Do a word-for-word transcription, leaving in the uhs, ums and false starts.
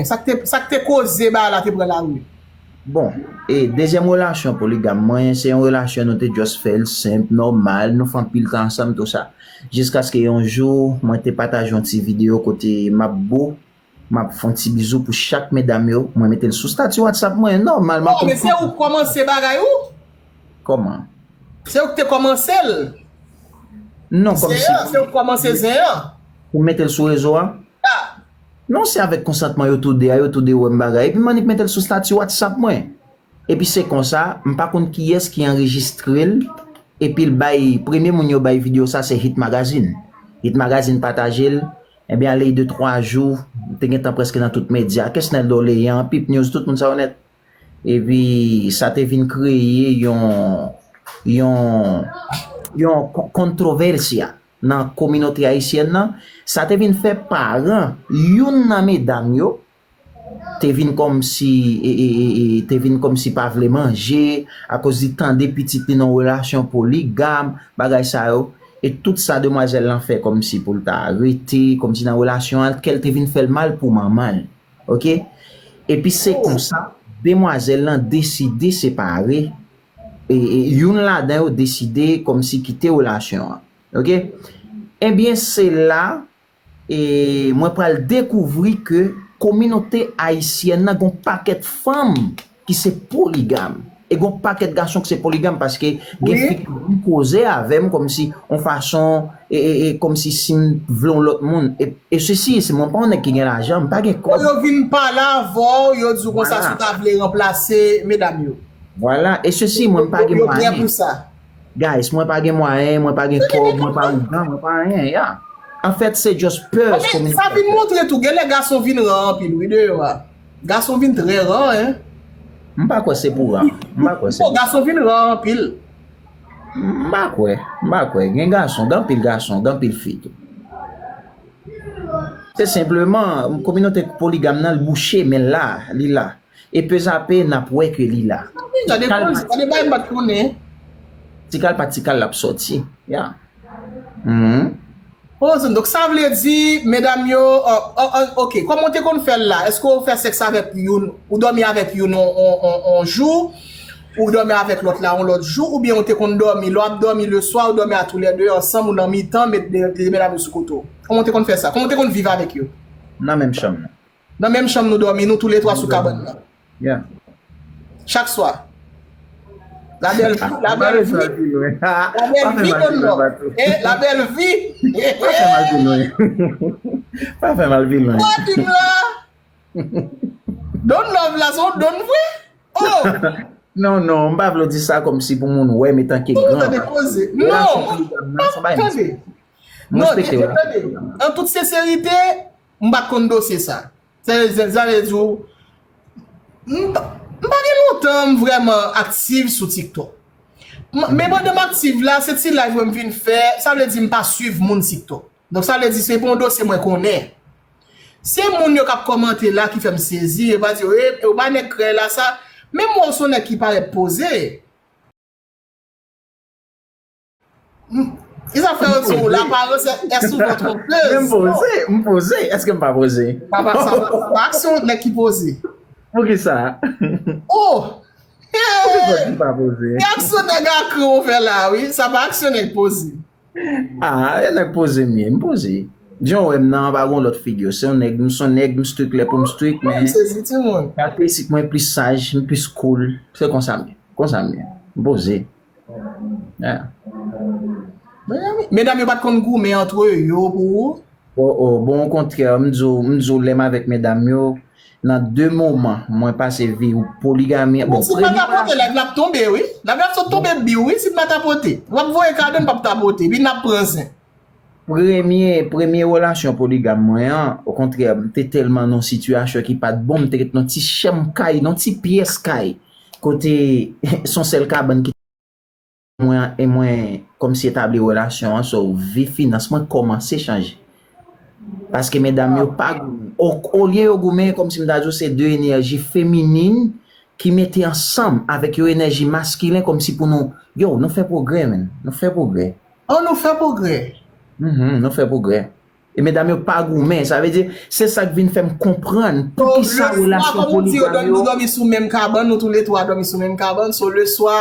Sa k te, sa k te koze bagay la te pran lari? Bon, e dezyèm relasyon poligam mwen, se yon relasyon nou te just fè l senp, nòmal, nou fè anpil tan ansanm, tou sa. Jiskaske yon jou, mwen te pataje yon ti videyo kote m ap bo, m ap fè yon ti bizou pou chak medam yo, mwen mete l sou stati WhatsApp mwen, nòmalman. Non, men se ou k kòmanse bagay ou? Kòman? Se ou k te kòmanse l? Non, kòmsi. Se ou k kòmanse zen an? Pou mete l sou rezo a? Ah, Non, se avèk konsantman yo tou de a, yo tou de wè m bagay. Epi m annik mete l sou stati WhatsApp mwen. Epi se konsa, m pa konn kiyès ki anrejistre l, epi l bay, premye moun yo bay videyo sa se Hit Magazine. Hit Magazine pataje l, ebyen ale de twa jou, te gentan prèske nan tout medya, Kesnel Doleyan, Pip News, tout moun sa yo nèt. Epi sa te vin kreye yon, yon, yon kon- kontwovèsya nan kominote ayisyèn nan. Sa te vin fè paran youn nan medam yo te vin kòmsi e, e, e, e, te vin kòmsi pa vle manje akoz li tande pitit li nan relasyon poligam, bagay sa yo. E tout sa demwazèl lan fè kòmsi pou l ta rete, kòmsi nan relasyon an, kè l te vin fè l mal pou manman l. Oke? Epi se konsa, demwazèl lan deside separe, e, e youn ladan yo deside kòmsi kite relasyon an. Oke? Ebyen, se la e mwen pral dekouvri ke kominote ayisyèn nan gon pakèt fanm ki se poligam. E gon pakèt gason ki se poligam paske gen fi ki vin koze avè m kòmsi yon fason e, e, e kòmsi si m vle yon lòt moun. E, e sesi, se mwen pa yon nèg ki gen lajan, m pa gen kòb. Yo vin pale avè w, yo di w konsa si w ta vle ranplase medam yo. Vwala, e sesi, mwen m pa gen mwayen. Yo prè pou sa. Guys, mwen pa gen mwayen, mwen pa gen kòb, mwen pa ougan, mwen pa anyen, ya. Anfèt, se just pè kominote. Sa vin montre tou, genlè gason vin ra anpil, wi, deyò a. Gason vin trè ra, en. M pa kwè se pou ra. M pa kwè se. Bon, gason vin ra anpil. M pa kwè, m pa kwè. Gen gason, gen anpil gason, gen anpil fi tou. Se senpleman, kominote poligam nan, l bouche, men la, li la. E pezape, n ap wè ke li la. Gade koze, gade bagay m pa t konnen. Tikal pa tikal, l ap sòti. Ya. Mhm. Oh, donk sa vle di, medam yo, oh, oh, oh, ok, kòman w te konn fè l la? Èske w fè sèks avèk youn, ou dòmi avèk youn on, on, on, on jou, ou dòmi avèk lòt la on lòt jou, oubyen w te konn dòmi, lè w ap dòmi leswa, ou dòmi a toulède ansanm, ou nan mitan, met de, de medam yo sou kote w? Kòman w te konn fè sa? Kòman w te konn viv avèk yo? Nan menm chanm nan. Nan menm chanm nou dòmi, nou toulètwa sou kabann nan. Yeah. Chak swa. La belle vie, la belle vie. La belle vie, Don Love. Eh, la belle vie. Pa fè m al pi lwen. Pa fè m al pi lwen. Ou pa di m la. Don Love la, se yon don vre? Oh! Non, non, m pa vle di sa kòmsi pou moun wè m etanke gran. Non, tande. Non, tande. An tout senserite, m pa t konn dosye sa. Sa vle di w, m pa gen lontan m vrèman aktif sou TikTok. Men pandan m aktif la, se ti live mwen m vin fè, sa vle di m pa swiv moun TikTok. Donk sa vle di se pa yon dosye mwen konnen. Se moun yo k ap kòmante la ki fè m sezi, yo pa di, e, ou pa nèg krèy la sa. Men m wè w se yon nèg ki parèt poze. Kisa fè yo di w l'aparence est souvent trompeuse? Men m poze, m poze. Èske m pa poze? Sa pa, sa pa, sa pa aksyon nèg ki poze. Poukisa? Oh! Poukisa di m pa poze? Se aksyon nèg akran w fè la, wi. Sa pa aksyon nèg poze. Ah, e nèg poze m ye, m poze. Jan w wè m nan, m pa gon lòt figi. Se yon nèg, m se yon nèg, m strik lè pou m strik, men karakteristik mwen plis saj, m plis cool. Se konsa m ye. Konsa m ye. M poze. Yeah. Medam yo pa t konn goumen antre yo pou ou? Oh, oh, bon, okontrè, m di w, m di w, lè m avèk medam yo, nan de moman, mwen pase vi poligami. Bon, si m pa tapote, live la ap tonbe, wi. Live la ap sot tonbe biw, wi, si m pa tapote. W ap voye kado, m p ap tapote, epi n ap pran zen. Premye, premye relasyon poligam mwen an, okontrè, m te tèlman nan yon sitiyasyon ki pa t bon, m te ret nan ti chanm kay, nan ti pyès kay, kote se yon sèl kabann ki mwen an, e mwen kòmsi etabli relasyon an, so vi finans mwen kòmanse chanje. Paske medam yo pa goumen. O, olye yo goumen, kòmsi m ta di w se de enèji feminin ki mete ansanm avèk yon enèji maskilen kòmsi pou nou, yo, nou fè pwogrè, man. Nou fè pwogrè. Oh, nou fè pwogrè. Mhm, nou fè pwogrè. E medam yo pa goumen. Sa vle di, se sa k vin fè m konprann poukisa relasyon poligam yo. Nou dòmi sou menm kabann, nou toulètwa dòmi sou menm kabann. So, le swa,